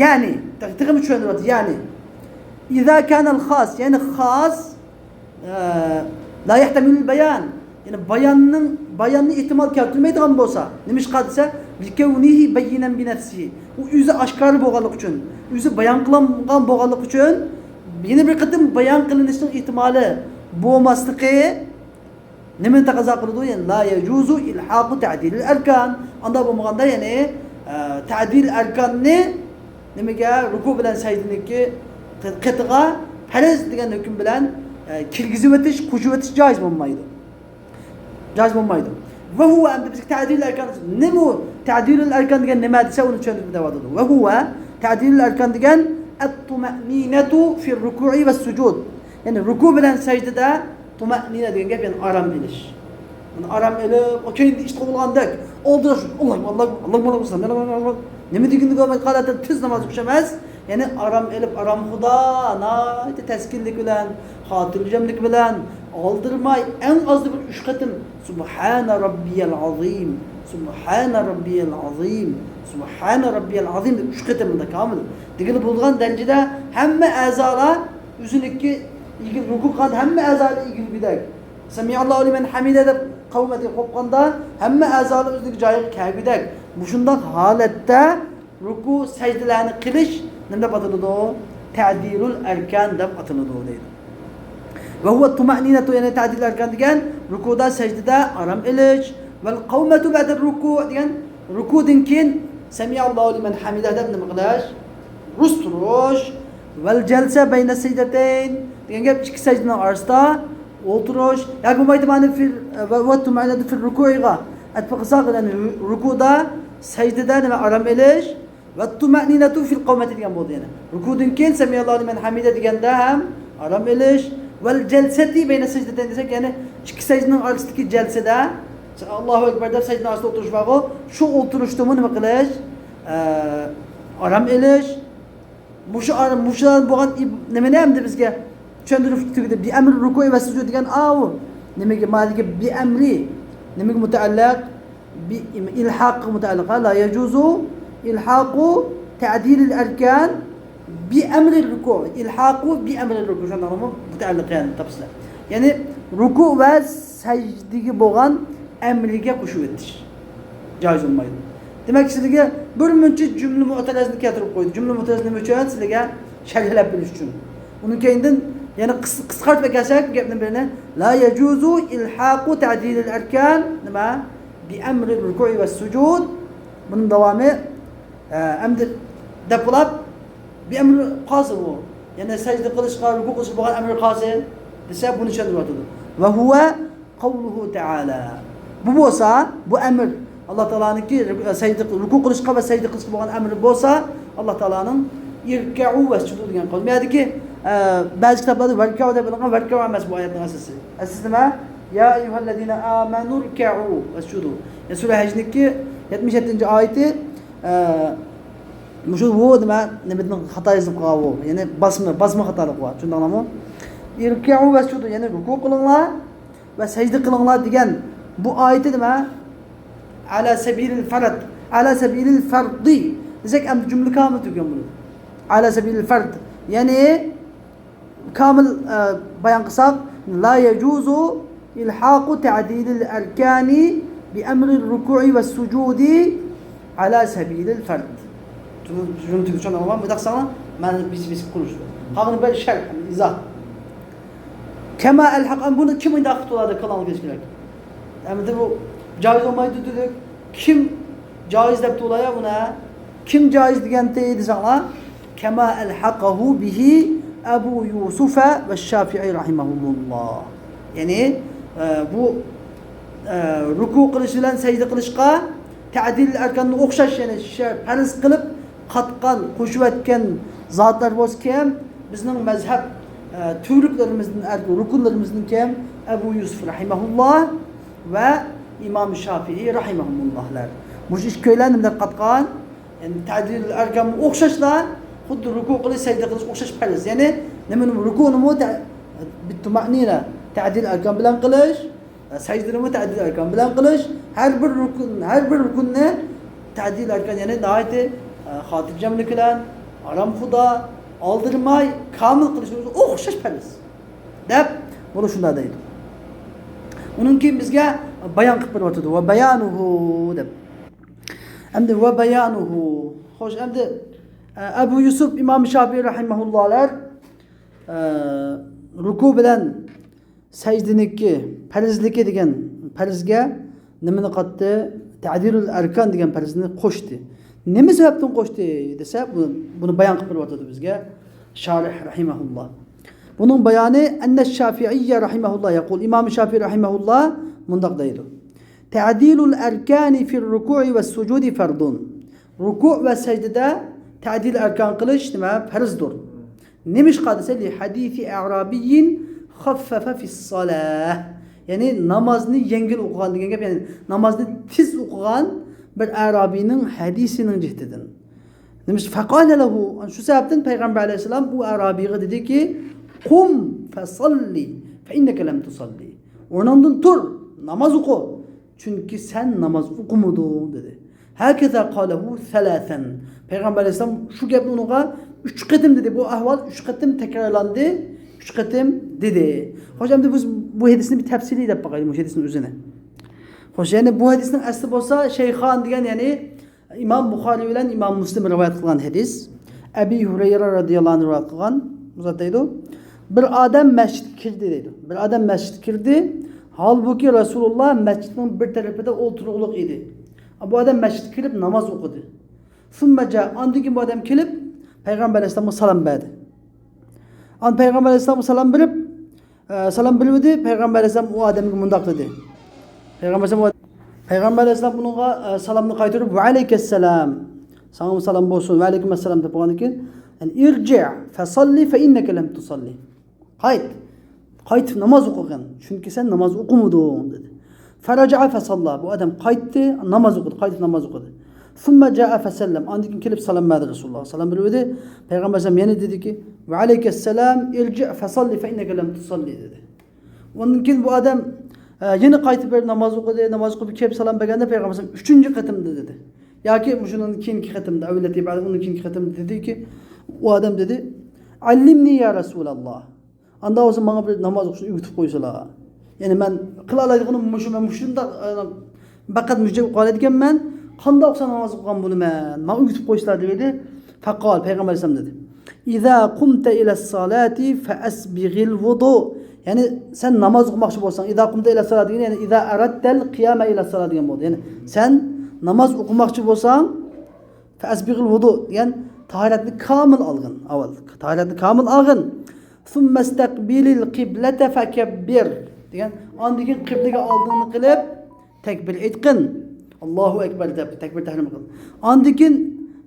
يەنى، تېخىمۇ چۈشەندۈرۈۋاتىدۇ. يەنى، إذا كان الخاص، يەنى خاس، ئە، لا يحتمل البيان، يەنى باياننىڭ، باياننى ئېھتىمال كەلتۈرمەيدىغان بولسا، نېمىشقا دېسە، لكونه بينا بنفسه، ئۇ ئۆزى ئاشكارا بولغانلىقى ئۈچۈن، ئۆزى بايان قىلىنغان بولغانلىقى ئۈچۈن، يەنە بىر قېتىم بايان قىلىنىشنىڭ ئېھتىمالى بولماسلىقى نېمىنى تەقەززا قىلىدۇ؟ يەنى لا يجوز إلحاق تعديل الأركان. ئانداق بولمىغاندا، يەنى، ئە، تەدىل ئەركاننى نېمىگە؟ رۇكۇ بىلەن سەجدىنىڭكى قېتىغا پەرز دېگەن ھۆكۈم بىلەن، ئە، كىرگۈزۈۋېتىش، قوشۇۋېتىش جائىز بولمايدۇ. جائىز بولمايدۇ. ۋە ھۇۋە، ئەمدى بىزگە تەدىل ئەركان، نېمە ئۇ؟ تەدىلۇل ئەركان دېگەن نېمە دېسە، ئۇنى چۈشەندۈرۈپ دەۋاتىدۇ. ۋە ھۇۋە، تەدىلۇل ئەركان دېگەن، ئەت تۇمەئنىنەتۇ فىر رۇكۇئى ۋەس سۇجۇد. يەنى رۇكۇ بىلەن سەجدىدە تۇمەئنىنە دېگەن گەپ، يەنى ئارام ئېلىش. مانا ئارام ئېلىپ، ئۇ كەينىدە ئىش قىلىۋالغاندەك، ئالدىراش، ئاللاھ، ئاللاھ، ئاللاھ، ئاللاھ، ئاللاھ، نېمە دېگىنىگە بىلمەي قالاتتى، تېز ناماز ئوخشاش ئەمەس. يەنى ئارام ئېلىپ، ئارام خۇدا، ناھايىتى تەسكىنلىك بىلەن، خاتىرجەملىك بىلەن، ئالدىرىماي، ئەڭ ئازدا بىر ئۈچ قېتىم، سۇبھانە رەببىيەل ئازىم، سۇبھانە رەببىيەل ئازىم، سۇبھانە رەببىيەل ئازىم دەپ ئۈچ قېتىم بۇندا كامىل دېگىلى بولىدىغان دەرىجىدە ھەممە ئەزالار ئۆزىنىڭكى ئېگىل-، رۇكۇ قىلغان ھەممە ئەزالار ئېگىلگۈدەك، سەمىئەللاھۇ لىمەن ھەمىدە دەپ قاۋمەتكە قوپقاندا، ھەممە ئەزالار ئۆزىنىڭكى جايىغا كەلگۈدەك، مۇشۇنداق ھالەتتە رۇكۇ سەجدىلەرنى قىلىش نېمە دەپ ئاتىلىدۇ؟ تەدىلۇل ئەركان دەپ ئاتىلىدۇ دەيدۇ. ۋە ھۇۋە تۇمەئنىنەتۇ، يەنى تەدىل ئەركان دېگەن رۇكۇدا، سەجدىدە ئارام ئېلىش. ۋەل قاۋمەتۇ بەئدەر رۇكۇ دېگەن رۇكۇدىن كېيىن سەمىئەللاھۇ لىمەن ھەمىدە دەپ نېمە قىلىش؟ رۇس تۇرۇش. ۋەل جەلسە بەينە سەجدەتەين دېگەن گەپ ئىككى سەجدىنىڭ ئارىسىدا ئولتۇرۇش. ياكى بولمايدۇ مانا فىل، ۋە، ۋە تۇمەئنىنەتۇ فىل رۇكۇئىغا ئەتپە قىلساق، يەنى رۇكۇدا، سەجدىدە نېمە ئارام ئېلىش. ۋە تۇمەئنىنەتۇ فىل قاۋمەتى دېگەن بولدى يەنە. رۇكۇدىن كېيىن سەمىئەللاھۇ لىمەن ھەمىدە دېگەندە ھەم ئارام ئېلىش. ۋەل جەلسەتى بەينە سەجدەتەين دېسەك، يەنى ئىككى سەجدىنىڭ ئارىسىدىكى جەلسىدە، ئاللاھۇ ئەكبەر دەپ سەجدىنىڭ ئارىسىدا ئولتۇرۇش بارغۇ، شۇ ئولتۇرۇشتىمۇ نېمە قىلىش؟ ئە، ئارام ئېلىش. مۇشۇ ئارا-، مۇشۇلار بولغان ئىب-، نېمىنى ئەمدى بىزگە چۈشەندۈرۈپ تۈگىدى. بىئەمرى رۇكۇئى ۋە سۇجۇد دېگەن ئاۋۇ نېمىگە، مالىگە بىئەمرى نېمىگە مۇتەئەللىق؟ بىئىلھاققا مۇتەئەللىق. لا يجوز إلحاق تعديل الأركان بأمر الركوع. ئىلھاقۇ بىئەمرى رۇكۇ. شۇنداقمۇ؟ مۇتەئەللىق يەنى تاپسىلە. يەنى رۇكۇ ۋە سەجدىگە بولغان ئەمرىگە قوشۇۋېتىش جائىز بولمايدۇ. دېمەك، سىلىگە بىر مۇنچە جۈملە مۇئتەرەزنى كەلتۈرۈپ قويدۇم. جۈملە مۇئتەرەز نېمە ئۈچۈن؟ سىلىگە شەرھلەپ بېرىش ئۈچۈن. ئۇنىڭ كەينىدىن يەنە قىس-، قىسقارتىپ ئەكەلسەك گەپنىڭ بىرىنى، لا يجوز إلحاق تعديل الأركان، نېمە؟ بأمر الركوع والسجود. بۇنىڭ داۋامى، ئە، ئەمدى دەپ بولۇپ، بىئەمرى قالسا بۇ. يەنى سەجدە قىلىشقا، رۇكۇ قىلىشقا بولغان ئەمرى قالسا دېسە، بۇنى چۈشەندۈرۈۋاتىدۇ. ۋە ھۇۋە قەۋلۇھۇ تەئالا. بۇ بولسا، بۇ ئەمر، ئاللا تائالانىڭكى رۇكۇ، سەجدە، رۇكۇ قىلىشقا ۋە سەجدە قىلىشقا بولغان ئەمرى بولسا، ئاللا تائالانىڭ ئىركەئۇ ۋەسجۇدۇ دېگەن قەۋلى. بۇ يەردىكى، ئە، بەزى كىتابلاردا ۋەركەئۇ دەپ ئېلىنغان، ۋەركەئۇ ئەمەس بۇ ئايەتنىڭ ئەسلىسى. ئەسلىسى نېمە؟ يا ئەييۇھەللەزىنە ئامەنۇ ئىركەئۇ ۋەسجۇدۇ. يەنى سۈرە ھەجنىڭكى يەتمىش يەتتىنچى ئايىتى، ئە، مۇشۇ ۋو نېمە، نېمىدىن خاتا يېزىلىپ قالغان ۋو. يەنى باسما، باسما خاتالىقى بار. چۈشەندىڭلارمۇ؟ ئىركەئۇ ۋەسجۇدۇ، يەنى رۇكۇ قىلىڭلار ۋە سەجدە قىلىڭلار دېگەن بۇ ئايىتى نېمە؟ ئەلا سەبىلىل فەرد. ئەلا سەبىلىل فەردى دېسەك، ئەمدى جۈملە كامىل تۈگىگەن بولىدۇ. ئەلا سەبىلىل فەرد. يەنى، كامىل، ئە، بايان قىلساق، لا يجوز إلحاق تعديل الأركان بأمر الركوع والسجود على سبيل الفرد. جۈملە تۈگىدى، چۈشەندىڭلارمۇ؟ مۇنداق ساڭا مەن بىز، بىز قۇرۇش. قالغىنى بىر شەرھ، ئىزاھ. كما ألحق، ئەمما بۇنى كىم مۇنداق قىلىپ بولىدۇ، كالامغا كېلىش كېرەك. ئەمدى بۇ جائىز بولمايدۇ دېدۇق. كىم جائىز دەپتۇ ئۇلار يا بۇنى. كىم جائىز دېگەنتى دېسەڭلار، كما ألحقه به أبو يوسف والشافعي رحمهم الله. يەنى، ئە، بۇ، ئە، رۇكۇ قىلىش بىلەن سەجدە قىلىشقا تەدىلۇل ئەركاننى ئوخشاش، يەنى شە-، پەرز قىلىپ قاتقان، قوشۇۋەتكەن زاتلار بولسا كىم؟ بىزنىڭ مەزھەپ، ئە، تۈۋرۈكلىرىمىزدىن، ئەركان، رۇكۇنلىرىمىزدىن كىم؟ ئەبۇ يۈسۈف رەھىمەھۇللا ۋە ئىمام شافىئى رەھىمەھۇمۇللاھلار. مۇشۇ ئىككىيلەن نېمە دەپ قاتقان؟ يەنى تەدىلۇل ئەركانغا ئوخشاشلا، خۇددى رۇكۇ قىلىش، سەجدە قىلىش ئوخشاش پەرز. يەنى نېمىنى، رۇكۇنىمۇ تە-، بىتتۇمەئنىنە، تەدىلۇل ئەركان بىلەن قىلىش، سەجدىنىمۇ تەدىلۇل ئەركان بىلەن قىلىش، ھەر بىر رۇكۇن، ھەر بىر رۇكۇننى تەدىلۇل ئەركان، يەنى ناھايىتى، ئە، خاتىرجەملىك بىلەن، ئارام خۇدا، ئالدىرىماي، كامىل قىلىش ئوخشاش پەرز دەپ، بۇنى شۇنداق دەيدۇ. ئۇنىڭ كېيىن بىزگە بايان قىلىپ بېرىۋاتىدۇ. ۋە بايانۇھۇ دەپ. ئەمدى ۋە بايانۇھۇ. خوش، ئەمدى، ئە، ئەبۇ يۈسۈپ ئىمام شافىئى رەھىمەھۇللاھلار، ئە، رۇكۇ بىلەن سەجدىنىڭكى پەرزلىكى دېگەن پەرزگە نېمىنى قاتتى؟ تەدىلۇل ئەركان دېگەن پەرزنى قوشتى. نېمە سەۋەبتىن قوشتى دېسە، بۇ-، بۇنى بايان قىلىپ بېرىۋاتىدۇ بىزگە شارىھ رەھىمەھۇللا. بۇنىڭ بايانى، أن الشافعي رحمه الله يقول، ئىمام شافىئى رەھىمەھۇللا مۇنداق دەيدۇ: تعديل الأركان في الركوع والسجود فرض. رۇكۇ ۋە سەجدىدە تەدىلۇل ئەركان قىلىش نېمە؟ پەرزدۇر. نېمىشقا دېسە، لحديث أعرابي خفف في الصلاة. يەنى نامازنى يەڭگىل ئوقۇغان دېگەن گەپ، يەنى نامازنى تېز ئوقۇغان بىر ئەرابىينىڭ ھەدىسىنىڭ جىھىتىدىن. نېمىش-، فقال له، شۇ سەۋەبتىن پەيغەمبەر ئەلەيھىسسالام ئۇ ئەرابىيغا دېدىكى، قم فصل فإنك لم تصل. ئورنۇڭدىن تۇر، ناماز ئوقۇ. چۈنكى سەن ناماز ئوقۇمىدىڭ، دېدى. هكذا قاله ثلاثا. پەيغەمبەر ئەلەيھىسسالام شۇ گەپنى ئۇنىڭغا ئۈچ قېتىم دېدى. بۇ ئەھۋال ئۈچ قېتىم تەكرارلاندى. ئۈچ قېتىم دېدى. خوش، ئەمدى بىز بۇ ھەدىسنى بىر تەپسىلىي دەپ باقايلى، مۇشۇ ھەدىسنىڭ ئۆزىنى. خوش، يەنى بۇ ھەدىسنىڭ ئەسلى بولسا شەيخان دېگەن، يەنى ئىمام بۇخارىي بىلەن ئىمام مۇسلىم رىۋايەت قىلغان ھەدىس. ئەبى ھۇرەيرە رەزىياللاھۇ ئەنھۇ رىۋايەت قىلغان، بۇ زات دەيدۇ، بىر ئادەم مەسچىتكە كىردى دەيدۇ. بىر ئادەم مەسچىتكە كىردى، ھالبۇكى رەسۇلۇللا مەسچىتنىڭ بىر تەرىپىدە ئولتۇرغۇلۇق ئىدى. بۇ ئادەم مەسچىتكە كىرىپ ناماز ئوقۇدى. ثم جاء، ئاندىن كېيىن بۇ ئادەم كېلىپ پەيغەمبەر ئەلەيھىسسالامغا سالام بەردى. ئاندىن پەيغەمبەر ئەلەيھىسسالامغا سالام بېرىپ، ئە، سالام بېرىۋىدى، پەيغەمبەر ئەلەيھىسسالام ئۇ ئادەمگە مۇنداق دېدى. پەيغەمبەر ئەلەيھىسسالام، پەيغەمبەر ئەلەيھىسسالام ئۇنىڭغا، ئە، سالامنى قايتۇرۇپ، ۋەئەلەيكەسسالام، ساڭىمۇ سالام بولسۇن، ۋەئەلەيكۇمەسسالام دەپ بولغاندىن كېيىن، يەنى، ارجع فصل فإنك لم تصل. قايت. قايتىپ ناماز ئوقۇغىن. چۈنكى سەن ناماز ئوقۇمىدىڭ، دېدى. فرجع فصلى. بۇ ئادەم قايتتى، ناماز ئوقۇدى، قايتىپ ناماز ئوقۇدى. ثم جاء فسلم. ئاندىن كېيىن كېلىپ سالام بەردى رەسۇلۇللاھ. سالام بېرىۋىدى. پەيغەمبەر ئەلەيھىسسالام يەنە دېدىكى، ۋەئەلەيكەسسالام، ارجع فصل فإنك لم تصل، دېدى. ئاندىن كېيىن بۇ ئادەم، ئە، يەنە قايتىپ بېرىپ ناماز ئوقۇدى. ناماز ئوقۇپ كېلىپ سالام بەرگەندە پەيغەمبەر ئەلەيھىسسالام ئۈچىنچى قېتىمدا دېدى. ياكى مۇشۇنىڭ كېيىنكى قېتىمدا، ئەۋ التي بعده، ئۇنىڭ كېيىنكى قېتىمدا دېدىكى، ئۇ ئادەم دېدى، علمني يا رسول الله. ئاندا بولسا ماڭا بىر ناماز ئوقۇشنى ئۆگىتىپ قويسىلا. يەنى مەن قىلالايدىغىنىم مۇشۇ، مەن مۇشۇنداق، ئە، پەقەت مۇشۇ ئوقۇيالايدىكەنمەن. قانداق ئوقۇسام ناماز ئوقۇغان بولىمەن؟ ماڭا ئۆگىتىپ قويسىلا دېدى. فقال، پەيغەمبەر ئەلەيھىسسالام دېدى، إذا قمت إلى الصلاة فأسبغ الوضوء. يەنى سەن ناماز ئوقۇماقچى بولساڭ، إذا قمت إلى الصلاة دېگەن، يەنى إذا أردت القيام إلى الصلاة دېگەن بولدى. يەنى سەن ناماز ئوقۇماقچى بولساڭ، فأسبغ الوضوء دېگەن تاھارەتنى كامىل ئالغىن ئاۋۋال. تاھارەتنى كامىل ئالغىن. ثم استقبل القبلة فكبر دېگەن، ئاندىن كېيىن قىبلىگە ئالدىڭنى قىلىپ تەكبىر ئېيتقىن. ئاللاھۇ ئەكبەر دەپ تەكبىر تەھرىم قىل. ئاندىن كېيىن،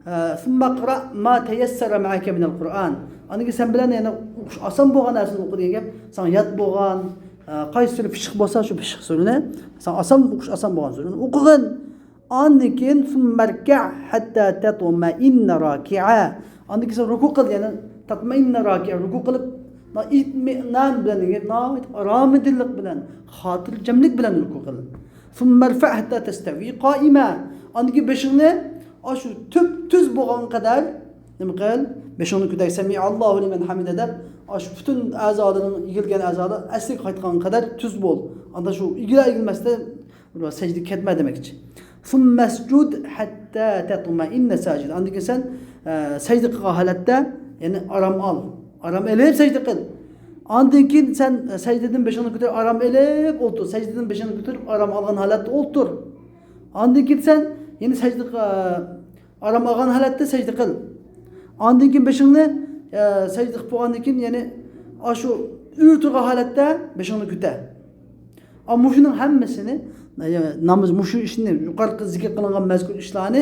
ئە، ثم اقرأ ما تيسر معك من القرآن. ئاندىن كېيىن سەن بىلەن يەنە ئوقۇش ئاسان بولغان نەرسىنى ئوقۇ دېگەن گەپ. ساڭا يات بولغان، ئە، قايسى سۈرە پىششىق بولسا شۇ پىششىق سۈرىنى، ساڭا ئاسان، ئوقۇش ئاسان بولغان سۈرىنى ئوقۇغىن. ئاندىن كېيىن ثم اركع حتى تطمئن راكعا. ئاندىن كېيىن سەن رۇكۇ قىل، يەنى تطمئن راكعا، رۇكۇ قىلىپ، ئىتمىئنان بىلەن، ناھايىتى ئارامىدىللىق بىلەن، خاتىرجەملىك بىلەن رۇكۇ قىل. ثم ارفع حتى تستوي قائما. ئاندىن كېيىن بېشىڭنى ئاشۇ تۈپ تۈز بولغان قەدەر نېمە قىل؟ بېشىڭنى كۆتەر، سەمىئەللاھۇ لىمەن ھەمىدە دەپ، ئاشۇ پۈتۈن ئەزالىرىڭ، يېگىلگەن ئەزالار ئەسلىگە قايتقان قەدەر تۈز بول. ئاندا شۇ ئېگىلە ئېگىلمەستە سەجدىگە كەتمە دېمەكچى. ثم اسجد حتى تطمئن ساجدا. ئاندىن كېيىن سەن، ئە، سەجدە قىلغان ھالەتتە، يەنى ئارام ئال. ئارام ئېلىپ سەجدە قىل. ئاندىن كېيىن سەن، ئە، سەجدىدىن بېشىڭنى كۆتۈرۈپ ئارام ئېلىپ ئولتۇر. سەجدىدىن بېشىڭنى كۆتۈرۈپ ئارام ئالغان ھالەتتە ئولتۇر. ئاندىن كېيىن سەن يەنى سەجدە، ئە، ئارام ئالغان ھالەتتە سەجدە قىل. ئاندىن كېيىن بېشىڭنى، ئە، سەجدە قىلىپ بولغاندىن كېيىن، يەنى ئاشۇ ئۆرە تۇرغان ھالەتتە بېشىڭنى كۆتەر. ئا، مۇشۇنىڭ ھەممىسىنى، ئە، ناماز، مۇشۇ ئىشنى، يۇقىرىقى زىكىر قىلىنغان مەزكۇر ئىشلارنى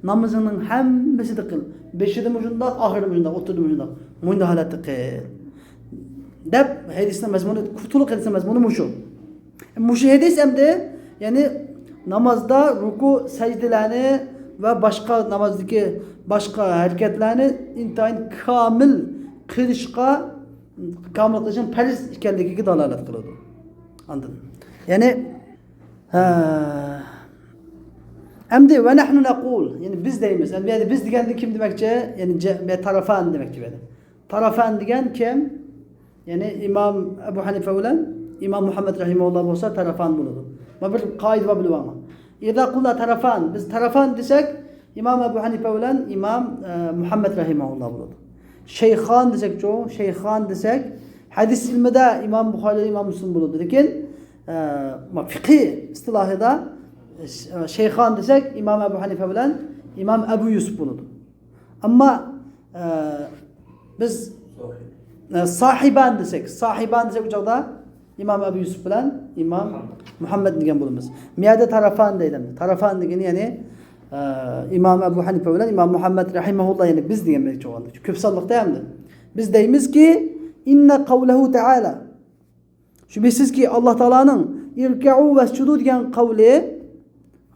نامىزىڭنىڭ ھەممىسىدە قىل. بېشىدا مۇشۇنداق، ئاخىرىدا مۇشۇنداق، ئوتتۇرىدا مۇشۇنداق، مۇشۇنداق ھالەتتە قىل، دەپ ھەدىسنىڭ مەزمۇنى، تولۇق ھەدىسنىڭ مەزمۇنى مۇشۇ. مۇشۇ ھەدىس ئەمدى، يەنى نامازدا رۇكۇ سەجدىلەرنى ۋە باشقا نامازدىكى باشقا ھەرىكەتلەرنى ئىنتايىن كامىل قىلىشقا، كامىل قىلىشنىڭ پەرز ئىكەنلىكىگە دالالەت قىلىدۇ. ئاندىن، يەنى، ھە، ئەمدى ۋە نەھنۇ نەقۇل، يەنى بىز دەيمىز. ئەمدى بۇ يەردە بىز دېگەندە كىم دېمەكچى؟ يەنى جە-، بۇ يەردە تەرەفان دېمەكچى بۇ يەردە. تەرەفان دېگەن كىم؟ يەنى ئىمام ئەبۇ ھەنىفە بىلەن ئىمام مۇھەممەد رەھىمەھۇللا بولسا تەرەفان بولىدۇ. مانا بىر قائىدە بار، بىلىۋالغىن. ئىزا قۇلنا تەرەفان، بىز تەرەفان دېسەك، ئىمام ئەبۇ ھەنىفە بىلەن ئىمام، ئە، مۇھەممەد رەھىمەھۇللا بولىدۇ. شەيخان دېسەكچۇ؟ شەيخان دېسەك، ھەدىس ئىلمىدا ئىمام بۇخارى، ئىمام مۇسلىم بولىدۇ. لېكىن، ئە، ما، فىقھىي ئىستىلاھىدا، ئە، شەيخان دېسەك، ئىمام ئەبۇ ھەنىفە بىلەن ئىمام ئەبۇ يۈسۈپ بولىدۇ. ئەمما، ئە، بىز، ئە، ساھىبان دېسەك، ساھىبان دېسەك، ئۇ چاغدا ئىمام ئەبۇ يۈسۈپ بىلەن ئىمام مۇھەممەد دېگەن بولىمىز. مۇ يەردە تەرەفان دەيدۇ. تەرەفان دېگىنى، يەنى، ئە، ئىمام ئەبۇ ھەنىفە بىلەن ئىمام مۇھەممەد رەھىمەھۇللا، يەنى بىز دېگەن بولىدۇ. كۆپ سانلىقتا ئەمدى. بىز دەيمىزكى، ئىننە قەۋلەھۇ تەئالا. شۈبھىسىزكى، ئاللا تائالانىڭ ئىركەئۇ ۋەسجۇدۇ دېگەن قەۋلى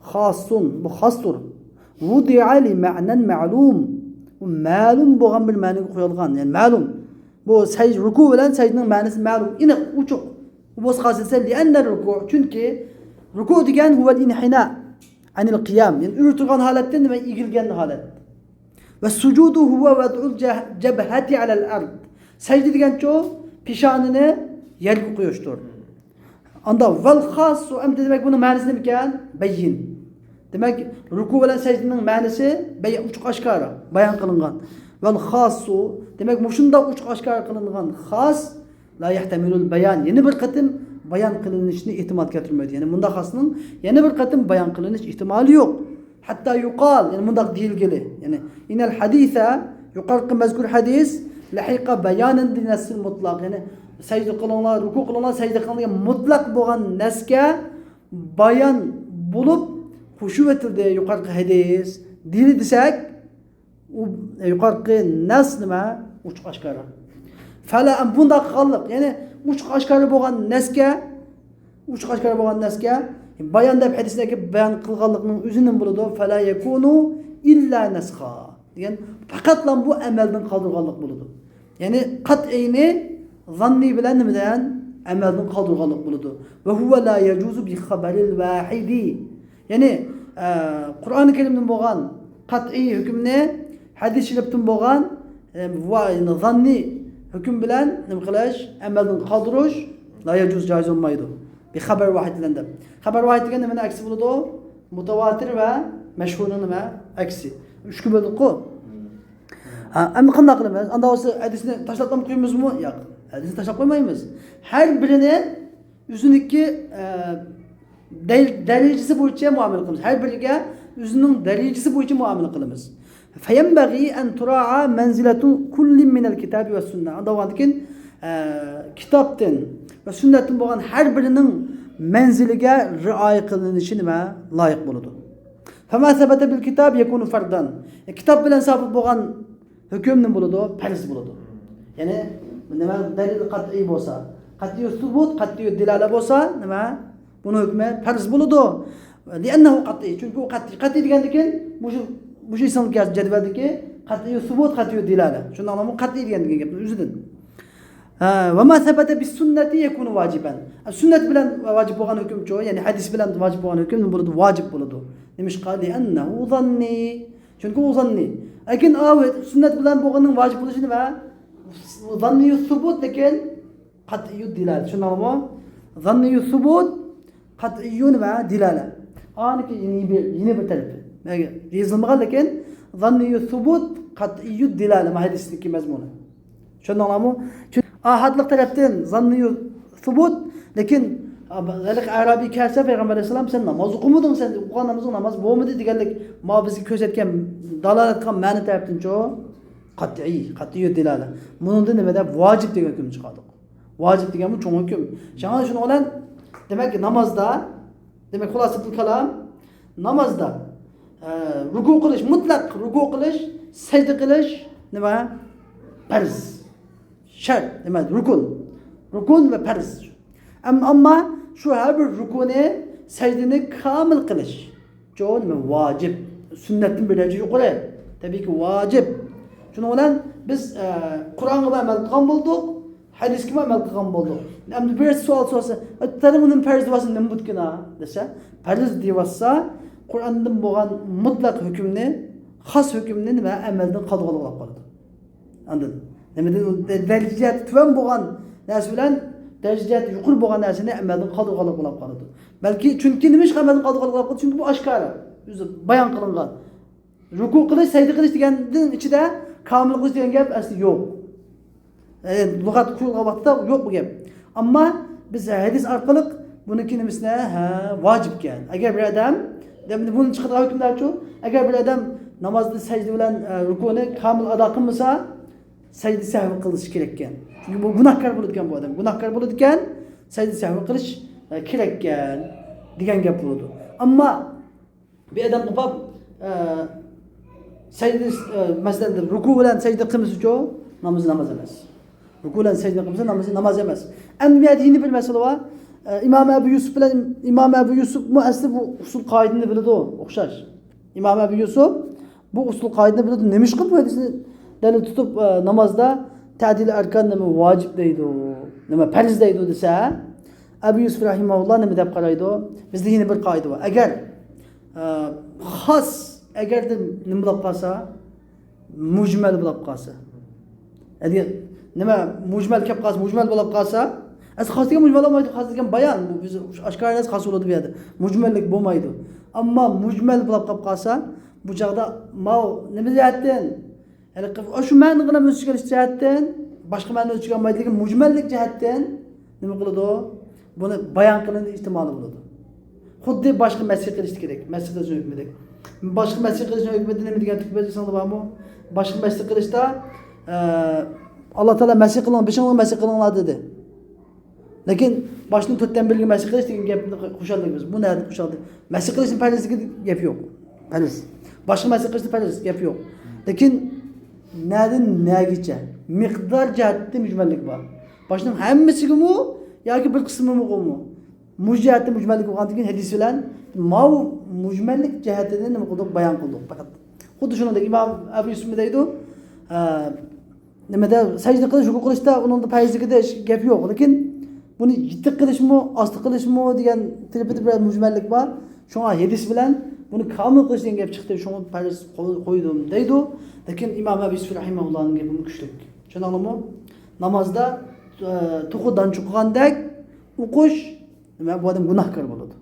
خاسسۇن، بۇ خاستۇر. ۋۇدىئە لىمەئنەن مەئلۇم. بۇ مەلۇم بولغان بىر مەنىگە قويۇلغان، يەنى مەلۇم. بۇ سەج-، رۇكۇ بىلەن سەجدىنىڭ مەنىسى مەلۇم، ئېنىق، ئوچۇق. بۇ بولسا خاس دېسە، لىئەننە رۇكۇ، چۈنكى رۇكۇ دېگەن ھۇۋەل ئىنھىنا ئەنىل قىيام، يەنى ئۆرە تۇرغان ھالەتتىن نېمە، ئېگىلگەن ھالەت. ۋە سۇجۇدۇ ھۇۋە ۋەدئۇل جەھ-، جەبھەتى ئەلەل ئەرد. سەجدە دېگەنچۇ، پېشانىنى يەرگە قويۇشتۇر. ئاندا ۋەل خاسسۇ، ئەمدى دېمەك بۇنىڭ مەنىسى نېمىكەن؟ بەيين. دېمەك، رۇكۇ بىلەن سەجدىنىڭ مەنىسى بەي-، ئوچۇق ئاشكارا بايان قىلىنغان. ۋەل خاسسۇ، دېمەك، مۇشۇنداق ئوچۇق ئاشكارا قىلىنغان خاس، لا يەھتەمىلۇل بەيان، يەنە بىر قېتىم بايان قىلىنىشنى ئېھتىمال كەلتۈرمەيدۇ. يەنى مۇنداق خاسنىڭ يەنە بىر قېتىم بايان قىلىنىش ئېھتىمالى يوق. ھەتتا يۇقال، يەنى مۇنداق دېيىلگىلى، يەنى، ئىنەل ھەدىسە، يۇقىرىقى مەزكۇر ھەدىس، لەھىقە بەيانەن لىنەسسىل مۇتلەق، يەنى سەجدە قىلىڭلار، رۇكۇ قىلىڭلار، سەجدە قىلىڭلار دېگەن مۇتلەق بولغان نەسكە بايان بولۇپ، قوشۇۋېتىلدى يۇقىرىقى ھەدىس دېيىلدى دېسەك، ئۇ يۇقىرىقى نەس نېمە؟ ئوچۇق ئاشكارا. فەلا، بۇنداق قىلغانلىق، يەنى ئوچۇق ئاشكارا بولغان نەسكە، ئوچۇق ئاشكارا بولغان نەسكە بايان دەپ ھەدىسنى ئەكىپ بايان قىلغانلىقنىڭ ئۆزى نېمە بولىدۇ؟ فەلا يەكۇنۇ ئىللا نەسخا دېگەن، پەقەتلا بۇ ئەمەلدىن قالدۇرغانلىق بولىدۇ. يەنى قەتئىينى زاننىي بىلەن نېمە دېگەن؟ ئەمەلدىن قالدۇرغانلىق بولىدۇ. ۋە ھۇۋە لا يەجۇزۇ بى خەبەرىل ۋاھىدى. يەنى، ئە، قۇرئانى كەرىمدىن بولغان قەتئىي ھۆكۈمنى ھەدىس شېرىپتىن بولغان، ئە، ۋا-، يەنى زاننىي ھۆكۈم بىلەن نېمە قىلىش؟ ئەمەلدىن قالدۇرۇش، لا يەجۇز، جايىز بولمايدۇ. بى خەبەر ۋاھىد بىلەن دەپ. خەبەر ۋاھىد دېگەن نېمىنىڭ ئەكسى بولىدۇ؟ مۇتەۋاتىر ۋە مەشھۇرنىڭ نېمە؟ ئەكسى. ئۈچكە بۆلدۇققۇ. ھە، ئەمدى قانداق قىلىمىز؟ ئانداق بولسا ھەدىسنى تاشلاپلا قويىمىزمۇ؟ ياق. ھەدىسنى تاشلاپ قويمايمىز. ھەر بىرىنى ئۆزىنىڭكى، ئە، دەل-، دەرىجىسى بويىچە مۇئامىلە قىلىمىز. ھەر بىرىگە ئۆزىنىڭ دەرىجىسى بويىچە مۇئامىلە قىلىمىز. فينبغي أن تراعى منزلة كل من الكتاب والسنة. ئانداق بولغاندىكىن، ئە، كىتابتىن ۋە سۈننەتتىن بولغان ھەر بىرىنىڭ مەنزىلىگە رىئايە قىلىنىشى نېمە؟ لايىق بولىدۇ. فما ثبت بالكتاب يكون فرضا. كىتاب بىلەن سابىت بولغان ھۆكۈم نېمە بولىدۇ؟ پەرز بولىدۇ. يەنى نېمە؟ دەلىل قەتئىي بولسا، قەتئىي سۇبۇت، قەتئىي دىلالە بولسا نېمە؟ بۇنىڭ ھۆكمى پەرز بولىدۇ. لأنه قەتئىي. چۈنكى ئۇ قەتئىي. قەتئىي دېگەندىكىن مۇشۇ، مۇشۇ ئېسىڭدىكى جەدۋەلدىكى قەتئىي سۇبۇت، قەتئىي دىلالە. شۇنداقلامۇ؟ قەتئىي دېگەن، دېگەن گەپنىڭ ئۆزىدىن. ھە، وما ثبت بالسنة يكون واجبا. سۈننەت بىلەن ۋاجىپ بولغان ھۆكۈمچۇ، يەنى ھەدىس بىلەن ۋاجىپ بولغان ھۆكۈم نېمە بولىدۇ؟ ۋاجىپ بولىدۇ. نېمىشقا؟ لأنه ظني. چۈنكى ئۇ زاننىي. لېكىن ئاۋۇ سۈننەت بىلەن بولغاننىڭ ۋاجىپ بولۇشى نېمە؟ زاننىي سۇبۇت، لېكىن قەتئىي دىلالە. چۈشەندىڭلارمۇ؟ زاننىي سۇبۇت، قەتئىي نېمە؟ دىلالە. ئانىكى يەنە بىر، يەنە بىر تەرىپى. يېزىلمىغان، لېكىن زاننىي سۇبۇت، قەتئىي دىلالە. ما ھەدىسنىڭكى مەزمۇنى. چۈشەندىڭلارمۇ؟ چۈن-، ئاھادلىق تەرەپتىن زاننىي سۇبۇت، لېكىن ھېلىقى ئەرابىي كەلسە، پەيغەمبەر ئەلەيھىسسالام، سەن ناماز ئوقۇمىدىڭ، سەن ئوقۇغان نامىزىڭ ناماز بولمىدى دېگەنلىك، ما بىزگە كۆرسەتكەن دالالەت قىلغان مەنە تەرەپتىنچۇ؟ قەتئىي، قەتئىي دەلالەت. بۇنىڭدا نېمە دەپ ۋاجىپ دېگەن ھۆكۈمنى چىقاردۇق؟ ۋاجىپ دېگەن بۇ چوڭ ھۆكۈم. شۇڭا شۇنىڭ بىلەن، دېمەك، نامازدا، دېمەك، خۇلاسەتۇل كالام، نامازدا، ئە، رۇكۇ قىلىش، مۇتلەق رۇكۇ قىلىش، سەجدە قىلىش نېمە؟ پەرز. شەرت، نېمە؟ رۇكۇن. رۇكۇن ۋە پەرز. ئەم-، ئەمما شۇ ھەر بىر رۇكۇنى، سەجدىنى كامىل قىلىش چوڭ نېمە؟ ۋاجىپ. سۈننەتتىن بىر دەرىجە يۇقىرى. تەبىئىيكى، ۋاجىپ. شۇنىڭ بىلەن بىز، ئە، قۇرئانغا ئەمەل قىلغان بولدۇق، ھەدىسكىمۇ ئەمەل قىلغان بولدۇق. ئەمدى بىرسى سوئال سورىسا، «ئە، تەدە ئۇنىڭ پەرز دېۋاتسا نېمە بوپتىكىن ھە؟» دېسە، پەرز دېۋاتسا، قۇرئاندىن بولغان مۇتلەق ھۆكۈمنى، خاس ھۆكۈمنى نېمە؟ ئەمەلدىن قالدۇرغانلىق بولۇپ قالىدۇ. ئاندىن نېمىدىن، دەرىجە جەھەتتە تۆۋەن بولغان نەرسە بىلەن دەرىجە جەھەتتە يۇقىرى بولغان نەرسىنى ئەمەلدىن قالدۇرغانلىق بولۇپ قالىدۇ. بەلكى، چۈنكى نېمە ئۈچۈن ئەمەلدىن قالدۇرغانلىق بولىدۇ؟ چۈنكى بۇ ئاشكارا، ئۆزى بايان قىلىنغان. رۇكۇ قىلىش، سەجدە قىلىش دېگەندىن ئىچىدە كامىل قىلىش دېگەن گەپ ئەسلى يوق. ئە، لۇغەت قۇرۇلغان ۋاقىتتا يوق بۇ گەپ. ئەمما بىز ھەدىس ئارقىلىق بۇنىڭكى نېمىسىنى، ھە، ۋاجىپكەن. ئەگەر بىر ئادەم، دەپ بۇنى چىقىدىغان ھۆكۈملەرچۇ؟ ئەگەر بىر ئادەم نامازدا سەجدە بىلەن، ئە، رۇكۇنى كامىل ئادا قىلمىسا، سەجدە سەھۋى قىلىشى كېرەككەن. چۈنكى بۇ گۇناھكار بولىدىكەن بۇ ئادەم. گۇناھكار بولىدىكەن، سەجدە سەھۋى قىلىش، ئە، كېرەككەن دېگەن گەپ بولىدۇ. ئەمما بىر ئادەم قوپاپ، ئە، سەجدە، ئە، مەسىلەن، رۇكۇ بىلەن سەجدە قىلمىسىچۇ، نامىزى ناماز ئەمەس. رۇكۇ بىلەن سەجدە قىلمىسا، نامىزى ناماز ئەمەس. ئەمدى بۇ يەردە يەنە بىر مەسىلە بار. ئە، ئىمام ئەبۇ يۈسۈپ بىلەن ئىمام ئەبۇ يۈسۈپمۇ ئەسلى بۇ ئۇسۇل قائىدىنى بىلىدۇ، ئوخشاش. ئىمام ئەبۇ يۈسۈپ بۇ ئۇسۇل قائىدىنى بىلىدۇ. نېمىشقا بۇ ھەدىسنى دەلىل تۇتۇپ، ئە، نامازدا تەدىل ئەركان نېمە ۋاجىپ دەيدۇ، نېمە پەرز دەيدۇ دېسە، ئەبۇ يۈسۈپ رەھىمەھۇللا نېمە دەپ قارايدۇ؟ بىزدە يەنە بىر قائىدە بار. ئەگەر، ئە، خاس، ئەگەردە نېمە بولۇپ قالسا، مۇجمەل بولۇپ قالسا. يەنى نېمە، مۇجمەل كەپ قالسا، مۇجمەل بولۇپ قالسا، ئەسلى خاس دېگەن مۇجمەل بولمايدۇ، خاس دېگەن بايان. بۇ بىز ئاشكارا نەرسە خاس بولىدۇ بۇ يەردە. مۇجمەللىك بولمايدۇ. ئەمما مۇجمەل بولۇپ قاپ قالسا، بۇ چاغدا ماۋۇ نېمە جەھەتتىن؟ يەنى شۇ مەنىگىلا ئۆز ئىچىگە ئېلىش جەھەتتىن، باشقا مەنىنى ئۆز ئىچىگە ئالمايدۇ، لېكىن مۇجمەللىك جەھەتتىن نېمە قىلىدۇ؟ بۇنى بايان قىلىنىش ئېھتىمالى بولىدۇ. خۇددى باشقا مەسخ قىلىشتىكىدەك، مەسخ قىلىشنىڭ ھۆكمىدەك. باشقا مەسخ قىلىشنىڭ ھۆكمىدە نېمە دېگەن تۈركمەنچە ئېسىڭدە بارمۇ؟ باشقا مەسخ قىلىشتا، ئە، ئاللا تائالا مەسخ قىلىڭ، بېشىڭلارنى مەسخ قىلىڭلار دېدى. لېكىن باشنىڭ تۆتتىن بىرىگە مەسخ قىلىش دېگەن گەپنى قوشالدى بىز. بۇ نەدىن قوشالدى؟ مەسخ قىلىشنى پەرزلىكىدە گەپ يوق. پەرز. باشقا مەسخ قىلىشنى پەرز گەپ يوق. لېكىن نەدىن نەگىچە؟ مىقدار جەھەتتە مۇجمەللىك بار. باشنىڭ ھەممىسىگىمۇ ياكى بىر قىسمىمىغىمۇ؟ مۇشۇ جەھەتتە مۇجمەللىك بولغاندىن كېيىن ھەدىس بىلەن ماۋۇ مۇجمەللىك جەھەتىنى نېمە قىلدۇق؟ بايان قىلدۇق پەقەت. خۇددى شۇنىڭدەك ئىمام ئەبۇ يۈسۈفمۇ دەيدۇ، ئە، نېمىدە، سەجدە قىلىش، رۇكۇ قىلىشتا ئۇنىڭدا پەرزلىكىدە گەپ يوق. لېكىن بۇنى يېتىق قىلىشمۇ، ئاستا قىلىشمۇ دېگەن تەرىپىدە بىر مۇجمەللىك بار. شۇڭا ھەدىس بىلەن بۇنى كامىل قىلىش دېگەن گەپ چىقتى. شۇڭا پەرز قوي-، قويدۇم دەيدۇ. لېكىن ئىمام ئەبۇ يۈسۈف رەھىمەھۇللانىڭ گېپىمۇ كۈچلۈك. چۈشەندىڭلارمۇ؟ نامازدا، ئە، توخۇ دانچۇقىغاندەك ئوقۇش، نېمە، بۇ ئادەم گۇناھكار بولىدۇ.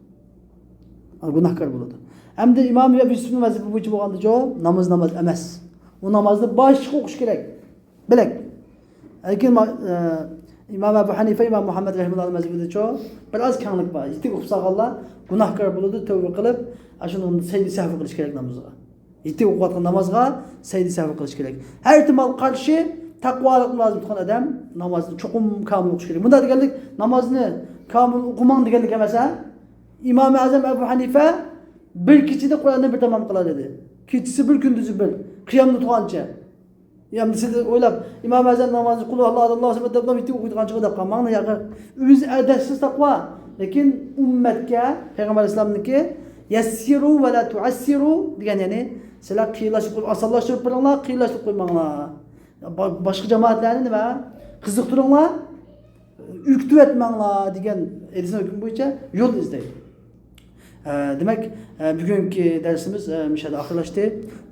گۇناھكار بولىدۇ. ئەمدى ئىمام ئەبۇ يۈسۈفنىڭ مەزھىپى بويىچە بولغاندىچۇ، ناماز ناماز ئەمەس. ئۇ نامازنى باشقا ئوقۇش كېرەك. بىلەك. لېكىن ما-، ئە، ئىمام ئەبۇ ھەنىفە، ئىمام مۇھەممەد رەھىمۇللانىڭ مەزھىپىدىچۇ، بىر ئاز كەڭلىك بار. يېتىك ئوقۇپ سالغانلار گۇناھكار بولىدۇ، تەۋبە قىلىپ، ئاشۇنىڭ سەجدە سەھۋى قىلىش كېرەك نامىزىغا. يېتىپ ئوقۇۋاتقان نامازغا سەجدە سەھۋى قىلىش كېرەك. ھەر ئېھتىمال قارشى تەقۋالىقنى لازىم تۇتقان ئادەم نامازنى چوقۇم كامىل ئوقۇش كېرەك. بۇنداق دېگەنلىك نامازنى كامىل ئوقۇماڭ دېگەنلىك ئەمەس، ھە؟ ئىمام ئەزەم ئەبۇ ھەنىفە بىر كېچىدە قۇرئاننى بىر تامام قىلار ئىدى. كېچىسى بىر، كۈندۈزى بىر. قىيامدا تۇرغانچە. يا ئەمدى سىز ئويلاپ، ئىمام ئەزەم نامازنى قۇل ھۇۋەللاھۇ ئەھەد، ئاللاھۇ سەمەد دەپلا يېتىپ ئوقۇيدىغان چېغى دەپ قالماڭ، ياقى ئۆزى ئەدەپسىز تەقۋا. لېكىن ئۈممەتكە پەيغەمبەر ئەلەيھىسسالامنىڭكى يەسسىرۇ ۋە لا تۇئەسسىرۇ دېگەن، يەنى سىلەر قىيىنلاشتۇرۇپ قويۇپ، ئاسانلاشتۇرۇپ بېرىڭلار، قىيىنلاشتۇرۇپ قويماڭلار. با-، باشقا جامائەتلەرنى نېمە؟ قىزىقتۇرۇڭلار، ئۆكتۈۋەتمەڭلار دېگەن ھەدىسنىڭ ھۆكمى بويىچە يول ئىزدەيدۇ. ئە، دېمەك، ئە، بۈگۈنكى دەرسىمىز، ئە، مۇشۇ يەردە ئاخىرلاشتى.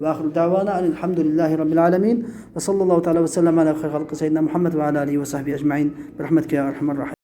ۋە ئاخىرۇ دەۋانا ئەنىل ھەمدۇلىللاھى رەببىل ئالەمىن. ۋە ساللاللاھۇ تەئالا ۋە سەللەم ئەلا خەيرى خەلقى سەييىدىنا مۇھەممەد ۋە ئەلا ئالىھى ۋە سەھبىھى ئەجمەئىن. بىرەھمەتىكە يا ئەرھەمەر راھىمىن.